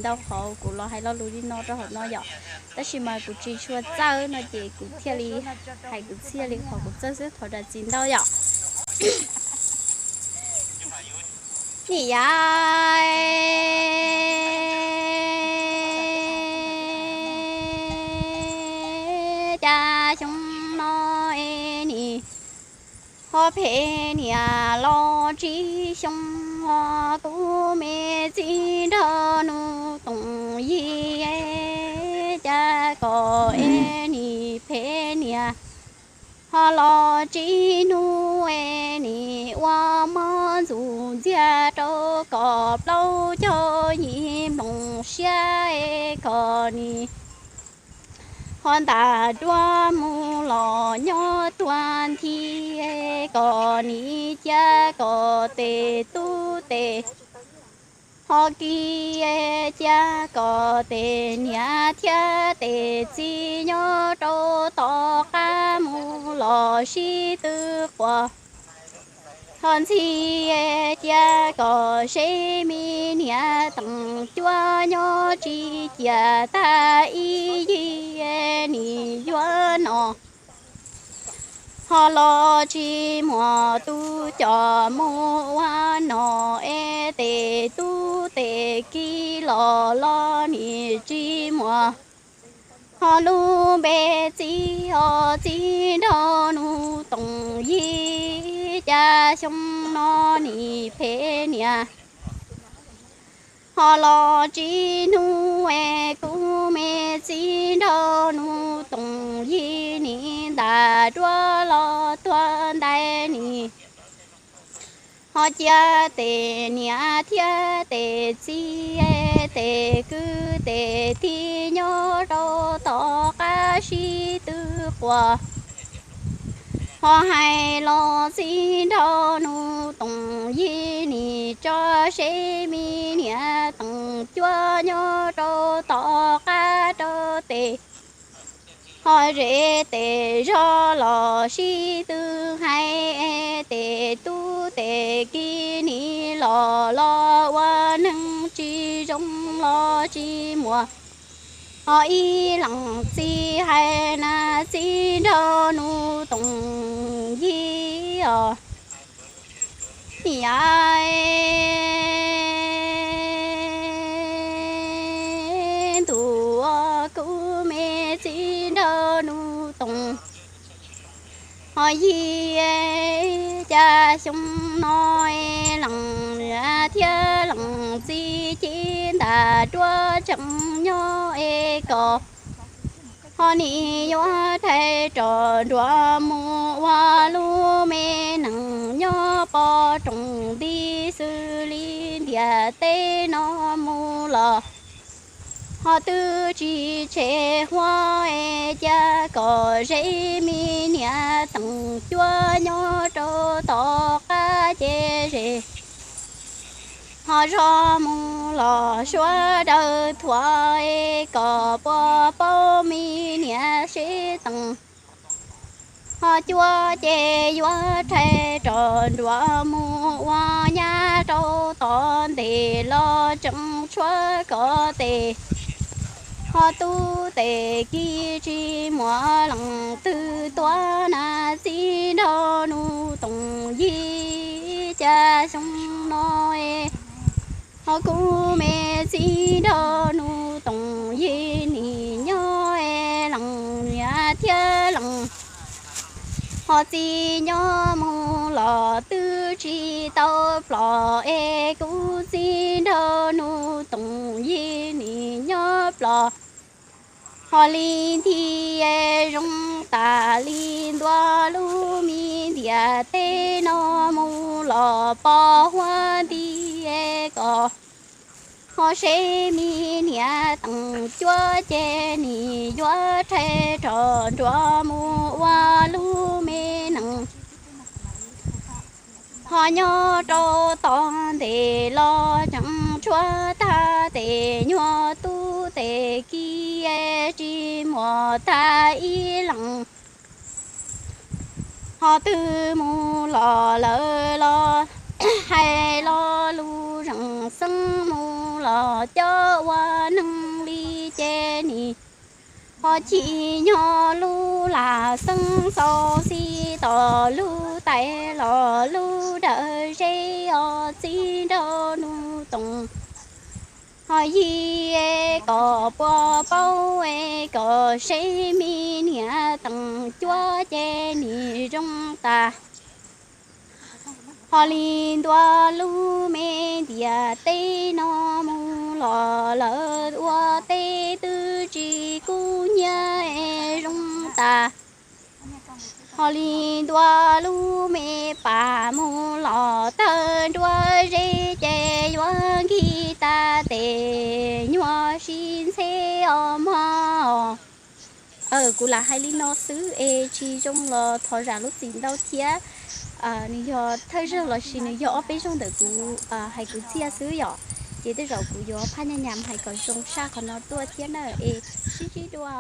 ntau qhov kuv los hais lo lus li no rau hauv no yom. Tab sis mas kuv tsis tshua txawj no ces kuv thiaj li hais kwv txhiaj li qhov kuv txawj xwb, thov zam txim ntau yom. Nim yav cas xyoo no es nim ho phem niam los tsib xyoo os, kuv me txiv nraug Nuj Toom Yig, cas kom es nim phem niam ho los tsib hnub es nim ua mob ntxuv ntxiag rau kom plaub caug yim nploos siab es kom nim ho ntas duab mus los nyob tuag nthi, kom nim cia kom tes tub tes ho ki, cia kom tes niam thiab tes txiv nyob rau tom qab mus los sib tw quas. Ho ntxhi cia kom seb me niam teem cuab nyob tsis ciam tag ib yig nim yuav nom ho los tsis muaj tus coj mus ua nom es tes tub tes ki los los nim tsis muaj. Ho lub npe txiv os, txiv nraug Nuj Toom Yig, cas xyoo no nim phem niam ho los tsib hnub es kuv me txiv nraug Nuj Toom Yig nim ntas duab los tuag ntais nim ho cia tes niam thiab tes txiv tes kwv tes tij nyob rau tom qab sib tw quas. Ho hais los txiv nraug Nuj Toom Yig nim tso seb me niam teem cuab nyob rau tom qab rau tes ho zes tes zog los sib tw hais tes tub tes ki nim los los ua neeg tsis zoo los tsis muaj. Ho ib leej txiv hais na txiv nraug Nuj Toom Yig os, nim yav ntuj kuv me txiv nraug Nuj Toom ho Yig, cas xyoo no leej niam thiab leej txiv ci ntas duab tseem nyob es kom ho nim yuav rhais rov nruas mus ua lub me neej nyob pov rooj nti xws li ntiaj teb no mus los ho twb tsis tshev huab es cas kom zes me niam teem cuab nyob rau tom qab ces zes ho zog mus los suav daws thuav es kom puas paub me niam seb teem ho cuab ces yuav rhais rov nruas mus ua nyab rau tom ntej los tseem tshuav kom tes ho tub tes ki tsis muaj leej twg tuav na txiv nraug Nuj Toom Yig, cas xyoo no es ho kuv me txiv nraug Nuj Toom Yig nim nyob es leej niam thiab leej ho txiv nyob mus los twb tsis tau plom es kuv txiv nraug Nuj Toom Yig nim nyob plom ho li nti zoo tas li ntua lub me ntiaj teb no mus los pov huab nti kom ho seb me niam teem cuab ces nim yuav rhais rov nruas mus ua lub me neej ho nyob rau tom ntej los tseem tshuav tag tes nyuag tub tes ki tsis muaj tag ib leej ho twb mus los lawm los hais lo lus zeem xeeb mus los coj ua neeg li ces nim ho chim nyog lub lam xeeb xaus xib tom lub tais los lub dawm zeb os txib nraug nus toos ho yig kom puas paub es kom seb me niam teem cuab ces nim zoo tas. Ho li ntua lub me ntiaj teb no mus los lawv ua teb twb tsis kub hnyiab es zoo tas. Ho li ntua lub me pas mus los tawg nruab zeb ces yuav nkig tas tes nyuag sib ntxhe os mog. Kuv lam hais li no xwb es tsis zoo los thov zam lub txim ntau thiab. Nws yog thawj zaug lossis nws yog ob peb zaug ntawm kuv hais kwv txhiaj xwb yom. Ces tej zaum kuv yuav phaj nyaj nyam hais kom zoo sab qhov no tuaj thiab na es sib ntsib dua.